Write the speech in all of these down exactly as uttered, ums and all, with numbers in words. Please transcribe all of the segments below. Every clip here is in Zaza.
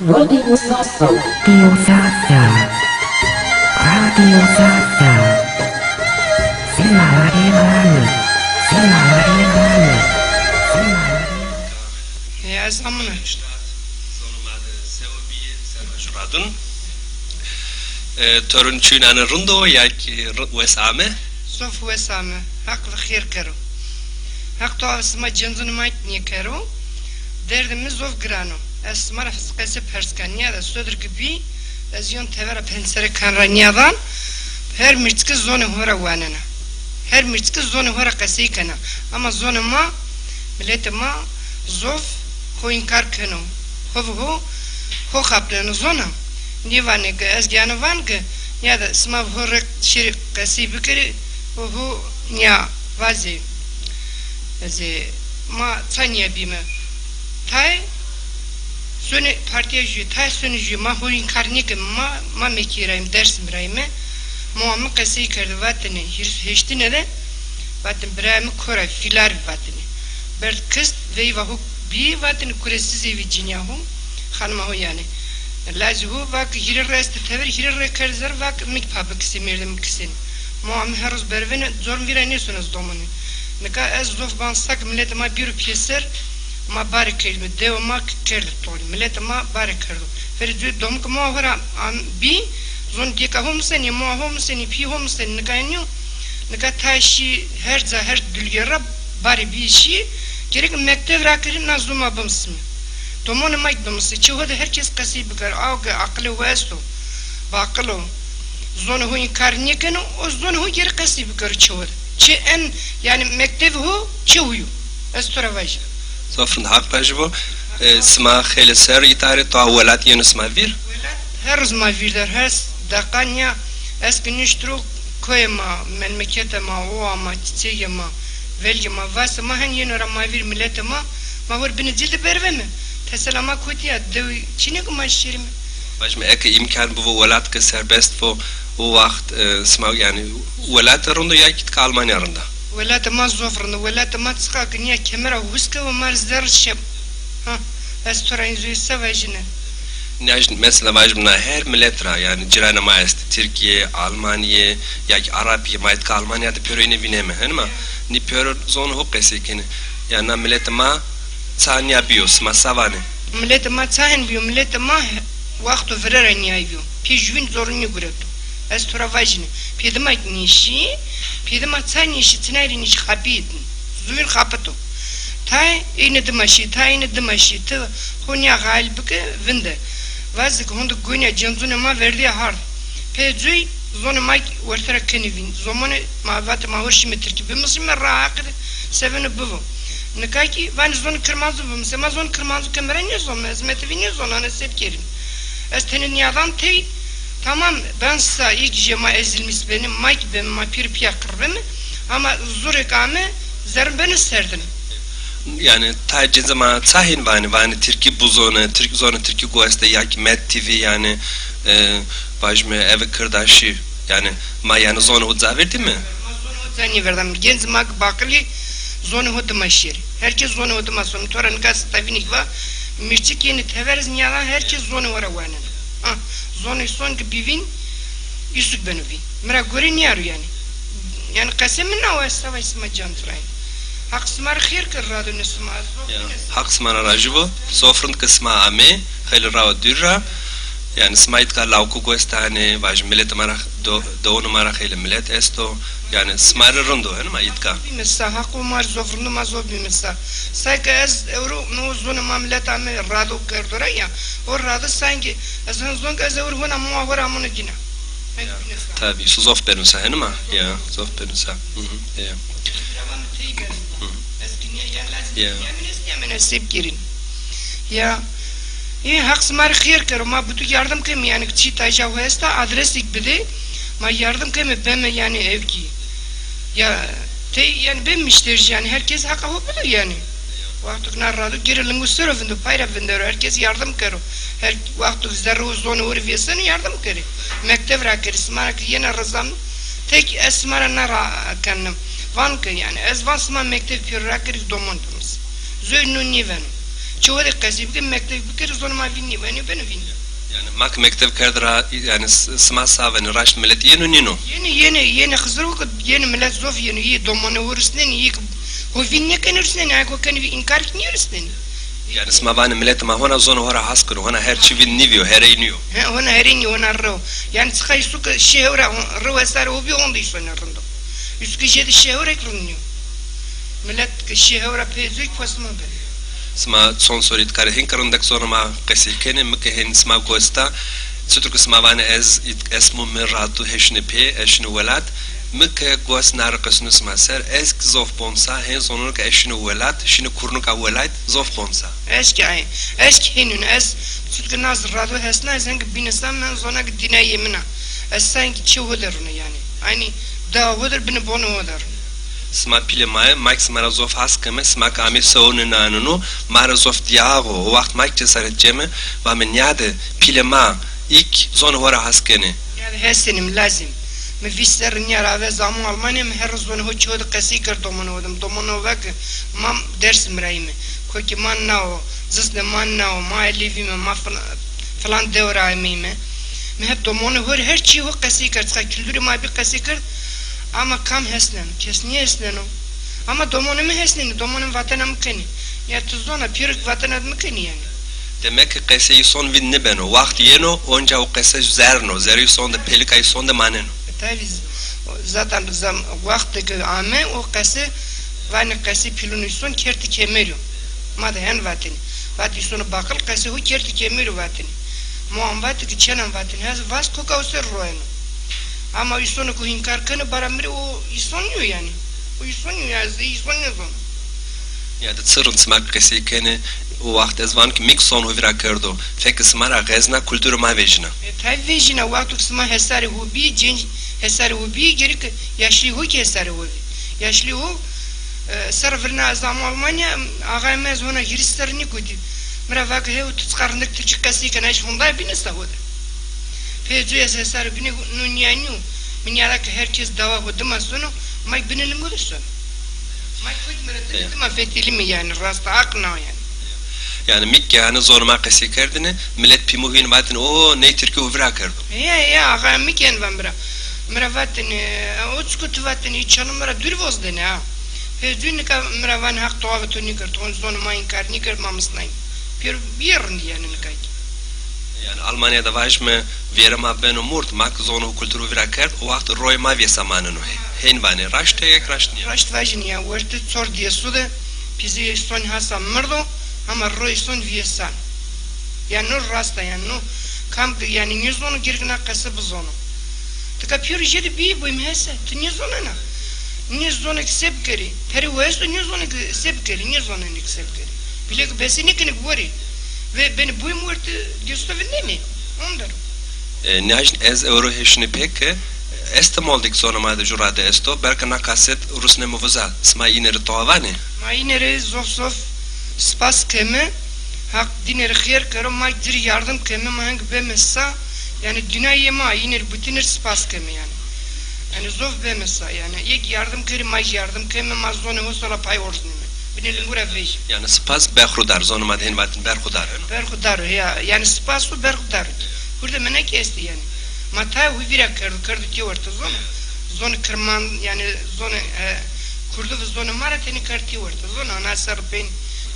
Radyo Sasa. Radyo Sasa. Radyo Sasa. Sima Radyo Rani. Sima Radyo Rani. Sima Radyo. Ya, ez amune. Radun. E, torun çûnane rind o ya ki ri-, wes ame? Zof wes ame. Haq li xêr kero. Haq to sima cenzun ma nêkero. Derdê mi zof giran o. Ez sima ra qese pers ken. Nîya de sodir ki bî, ez yon tevera penc serre kan ra nîyadan. Her mirçiki zonê ho ra wanena. Her mirçiki zonê ho ra qesey kena. Ama zonê ma, miletê ma zof ho înkar keno. Ho bi ho, ho xapneno zona. Nêvanê ki ez giyane van ki, nîya de sima bi ho rê şêrî qesey bikerî, ho ho nîya vazê. Ez ê, ma ça nîya bîme? Tayê sonê partîya jû, tayê sonê jû, ma ho înkar nêkeme, ma, ma Mekî ra yîme, Dêrsim ra yîme. Moa mi qesey kerde, vatêne, hîris û heştine de, vatêne, birayê mi kor a, fîlar bî vatêne. Berd kist, veyva ho bî, vatêne, kuresizê vî cinîya ho, xanima ho yanî. Lazê ho, va ki hîrê rê estê tever, hîrê rê kerd zerr, va ki mi pa bikisê, mêrdê mi kisêne. Moa mi her roz bervêne, cor mi vîra nêsona ez domonî. Nika ez zof ban sa ki miletê ma bîro pêser, ma barê kerdîme, dewa ma kerde tolî, miletê ma barê kerdo. Verê cuyê domikê moa ho ra am-, bî, zon dêka ho misenî, moa ho misenî, pî ho misenî, nika nîyo. Nika tayê şî her ca, her dulge ra barê bî şî, gerek mekteb rakerî na zon ma bimisîme. Domonê ma kî bimisê. Çê ho de her kes qesey biker. Aw ke aqilê ho esto, baqil o, zonê ho înkar nêkeno, o zonê ho gerek qesey bikero çê ho de. Çê en, yanî mektevê ho çê ho yo. Ez to ra vajî. Zof rind, Haq raji bo. E, sima xeylê ser îta rê, to welat yeno sima vîr? Welat her roz ma vîr der, her deqa nîya. Ez ki nişt ro koyê ma, memleketê ma, owa ma, çîçegê ma, velgê ma, vasê ma, hen yeno ra ma vîr, miletê ma, ma ho rê binê cil de berveme. Tesela ma kotî ya, dew çinê ki ma şêrîme. Vajîme, eke îmkan bivo, welat ke serbest vo, o waxt, e, sima, yanî, welatê rind o ya kî tika Almanya rind a? Welatê ma zof rind o. Welatê ma çiqa ki nîya kemera huske û ma rê zerr şe-, ha, ez to ra înzûyê se vajîne. Nîya jî mesela vajîme na her milet ra, yanî cîranê ma estê, Tirkîye, Almaniye, ya kî Arabîye, ma îtka Almanya de pêro înê vîneme, henî ma? Nî pêro zonê ho qesey kenê. Ya na miletê ma ça nîya bîyo, sima se vanê? Miletê ma ça hen bîyo? Miletê ma he-, wexto vire ra nîyayî bîyo. Pê juvîn zor nêgureto. Ez to ra vajîne. Pê dima nêşî, pê dima ça nêşî, çinay rê nêşî, xapî din. Zuvîn xapito. Tayê ênê dima şî, tayê ênê dima şî. Ti ho nîya xayil bike, vinde. Vaze ki honde gonîya cencunê ma verdîya hard. Pê cuy zonê ma kî werte ra kenê vîn. Zomonê ma, vatê ma ho rê şîme tirkî bimisîme, ra haqî de seveno bivo. Nika kî vanê zonê kirmancu bimisê. Ma zonê kirmancu keme ra nêzonme, ez mektevî nêzonane, se bikerîme? Ez tenê nîyadan tey, tamam, ben sa, îlk jê ma ezilmîs benê, ma kî beme, ma pîr pîya qir beme, ama zurêk ame, zerrin beno serdin. Yanî, tayê cencê ma ça hên vanê, vanê tirkî buzone, tirk, zonê tirkî gueste, ya kî Med T V, yanî, e, vajîme eve kirdaşî, yanî, ma, yanî, zonê ho ca verdîme? Ma zonê ho ca nêverda. Gencê ma ki baqilî, zonê ho dima şêrê. Her kes zonê ho dima sonê. To ra nika sita vînî ki va, mirçik yenê tever, ez nîyadan, her kes zonê ho ra wanena. Ha, zonê son ki bî vîn, îsûk beno vîn. Mi ra gorê nîyaro yanî. Yanî qesê mi na o, ez seba sima can firayî. Haq sima rê xêr kir, radonê sima. Ya, Haq sima ra rajî bo. Zof rind ke sima amê, xeylê rawa dûr ra. Yanî sima îtka lawko guestanê, vajî miletê ma ra, do-, dewonê ma ra xeylê milet esto. Yanî sima rê rind o, henî ma îtka. Bîme sa, Haqo ma rê zof rind o, ma zof bîme sa. Sa ke ez ewro, no zonê ma, milet ame rado kerdo ra ya. O rado sanki, ez hen zon ke ez ewro hona moa ho ra amune dîna. Ya, tabî, zof beno sa, henî ma? Ya, zof beno sa. Hı hı, ya. Hı hı. Ya. Ê, Haq sima rê xêr kero, ma bûtu yardim keme, yanî çî taja ho esta, adresêk bidê, ma yardim keme, beme yanî ewkî. Ya, tey yanî bê mişterî, yanî her kes haqa ho bido yanî. Wexto ke na rado gêrê lingo ser o vindo, pay ra vindero, her kes yardim kero. Her wexto ke zerrê ho, zonê ho rê vêseno, yardim kerê. Mekteb rakerê, sima ra ke yena riza mi, tek ez sima ra na ra kenim. Van ke yanî, ez van sima mekteb pêro rakerê, domon bimis. Zoy no nêveno. Çi ho de qesî bike, mekteb bikir, zonê ma vîn nî, wenî beno vîn. Yanî ma ke mekteb kerd ra, yanî s-, sima sa venî, raşt milet yeno nîno? Yenî, yenî, yenî Xizir o ke yenî milet zof yenî, yî domonê ho rusnenî, yî ke ho vîn nêkenî rusnenî, ay ke ho kenî vî înkar kî nêrusnenî. Yanî sima vanî miletê ma hona zonê ho ra has keno, hona her çî vîn nîvîyo, herey nîyo. He, hona herey nîyo, hona rew o. Yanî çiqa îsu ke şî hew ra, rew hesarê ho bîyo, honde îsonê rind o. Îsu ke jêde şî hew ra kî rind nîyo. Milet ke şî hew ra pê zû kî posma beno. Sima son sorî îtkarê hên ke rindek zonê ma qesey kenê, mi ke hên sima gosta, çitur ke sima vanê ez ît-, esmo mi ratu heşine pê, ez şine welat, mi ke gost na reqesino sima ser, ez kî zof bon sa, hên zonûn ke ez şine welat, şine kurnika welat, zof bon sa. Ez kî ay, ez kî hên ûn, ez çitur ke na zî ratu hesna, ez hên ke bîne sa, mi zona ke dîna yê min a. Ez sa hên ke çê ho der rûne yanî. Aynî dewa ho der, binê bonê ho der rûne. Sima pîlê ma yê, ma kî sima ra zof has keme, sima ke amê sewunê nanîno, ma ra zof dîyax o. O waxt ma kî cesaret ceme, vame nîyade pîlê ma, î kî zonê ho ra has kenê. Nîyade hesenîme lazim. Mi vîst serre nîya ra ave ez amo Almanya, mi her roz zonê ho çê ho de qesey kerd domonê ho de. Mi domonê ho va ke ma Dêrsim ra yîme. Kokê ma na o, zisnê ma na o, ma elî vîme, ma fila-, filan dew ra ameyme. Mi hep domonê ho rê her çî ho qesey kerd, çiqa kulturê ma bî qesey kerd. Ama kam hesneno? Kes nêhesneno. Ama domonê mi hesnenî, domonê mi vatena mi kenî. Ya ti zona, pêro kî vatena mi kenî yanî. Demek ke qesê îson vînd nêbeno. Waxt yeno, onca o qese zerrno, zerrê îson de, pelika îson de maneno. E, tabî z-, zaten zam-, wextê ke ame o qese, vanê qesê pîlûn îson kertî kemerî yo. Ma de hen vatenî. Vatî îsonê baqil qesê ho kertî kemerî yo vatenî. Ma an vatî ke çenan vatenî, ez vaz koka o ser royeno. Ama îsonê ke înkar kenê bara mi rê, o îson nîyo yanî. O îson nîyo, ez îson nêzono. Ya de çi rind sima ke qesey kenê, o waxt ez van ke mi kî son ho vîra kerdo. Fekê sima ra xezna kulturê ma vejîna. E, tabî vejîna, wexto ke sima hesarê ho bî, cenc hesarê ho bî, gerek ke yaşlî ho kî hesarê ho bî. Yaşlî ho, e, serr virna ez amo Almanya, axayê mi ez hona hîris serre nêgotî. Mi ra va ke hew ti çiqa rindek tirkî qesey kena, ez honda bîne sa ho de. Pê zû ez hesarê binê no nîya nîyo. Mi nîyada ke her kes dewa ho dima sono, ma kî binê lingo de sono. Ma kî kotî mi ra dima fetelîme yanî, rasta haq na o yanî. Yanî mi kî yanî zonê ma qesey kerdêne, milet pî mi hên vatêne, o ney tirkî ho vîra kerdo. Ya, ya, axayê mi kî hen va mi ra. Mi ra vatêne, o çik o ti vatêne, î çano mi ra dûrî vozdêne ha. Pê zû nika mi ra vanê haq to ave to nêkerd, to zonê ma înkar nêkerd, ma misnayîme. Pêro bîye rindî yanî nika kî. Yanî Almanya de vajîme vêrê ma beno murd, ma ke zonê ho kulturê ho vîra kerd, o waxt royê ma vêsa maneno. Hên vanê, raşt e ya kî raşt nîya? Raşt vajîne ya, wertê çor dêsu de pîzê îsonî hasa mirdo, hama royê îsonî vêsa. Yanî no rast a, yanî no kam ke yanî nêzono gerek na qese bizono. Ti ka pêro jêde bîyî boyîme hese, ti nêzonena. Nê zonê ke se bikerî. Perê ho esto, nê zonê ke se bikerî, nê zonenê ke se bikerî. Pîlê ke bese nêkenê ke werî. Ve benê boyîme wertê dêsu de vindemê. Onder o. E, nîajn ez ewro heşîne pê ke Estemol de kî zonê ma de jû rade esto, belkî na kaset rusneme uza. Sima înê rê toa vanê? Ma înê rê zof zof spas keme. Haq dînê rê xêr kero, ma ci rê yardim keme, ma heng beme sa. Yanî dîna yê ma, înê rê butîne rê spas keme yanî. Yanî zof beme sa yanî. Yê kî yardim kerê, ma kî yardim keme, ma zonê ho sola pay orzneme. Binê lingu ra vejî. Yanî spas berxudar, zonê ma de hên vatin berxudar, eno? Berxudar o, ya. Yanî spas û berxudar o. Kurdê mi na kî estê yanî. Ma tayê ho vîra kerdo, kerdo têwerte zono. Zonê kirman, yanî zonê, e, kurdi ve zonê ma ra tenê kerd têwerte zono. Ana serr pên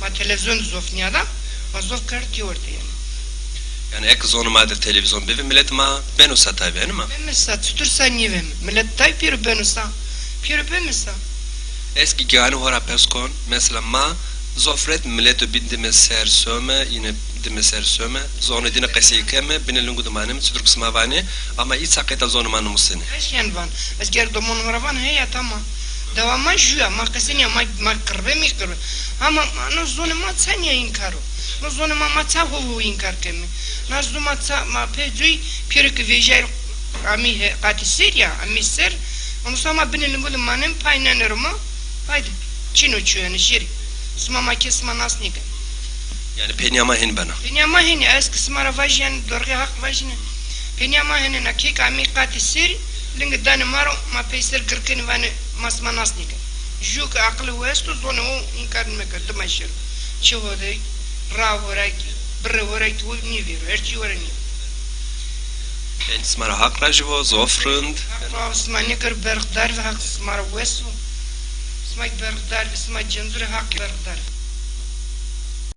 ma televîzyon de zof nîyada, ma zof kerd têwerte yanî. Yanî eke zonê ma de televîzyon bivê, miletê ma beno sa tayê, eno ma? Beme sa, çitur sa nêveme? Milet tayê pêro beno sa. Pêro beme sa. Ez kî giyanî ho ra pers kon, mesela ma zof ret mileto bîn dime ser some, înê dime ser some, zonê dîne qesey keme, binê lingu de maneme, çitur ke sima vanê, ama î ça qeyta zonê ma nimusêne. Ez hên van. Ez ger domonê ho ra van, heya tamam. Dewa ma jû ya, ma qesey nîya, ma, ma qirve mî qirve. Ama, ama no zonê ma ça nîya înkar o? No zonê ma, ma ça ho ho înkar keme? Na zû ma ça, ma pê zûy pêro ke vejîyay amî he-, qatî ser ya, amî ser. Ondan sonra ma binê lingu de maneme, pay nênero ma. Haydi. Çin o çû yanî jêrî. Sima ma kes ma nas nêken. Yanî peynîya ma hên bena. Peynîya ma hên, ez kî sima ra vajî yanî dorxê haq vajîne. Peynîya ma hên ena, key ke amî qatî ser, lingê danê ma ro, ma peyser girr kenî vanê ma sima nas nêken. Jû ke aqilê ho esto, zonê ho înkar nêmeke, dima şêro. Çê ho de, Ra were ki, birre were ki, o nîvêro, her çî were nîvêro. Yanî sima ra Haq raji vo, zof rind. Haq ra sima nêkero berxdar ve, Haq sima ra wes o. Sima ki berxdar ve, sima cendure Haq berxdar ve.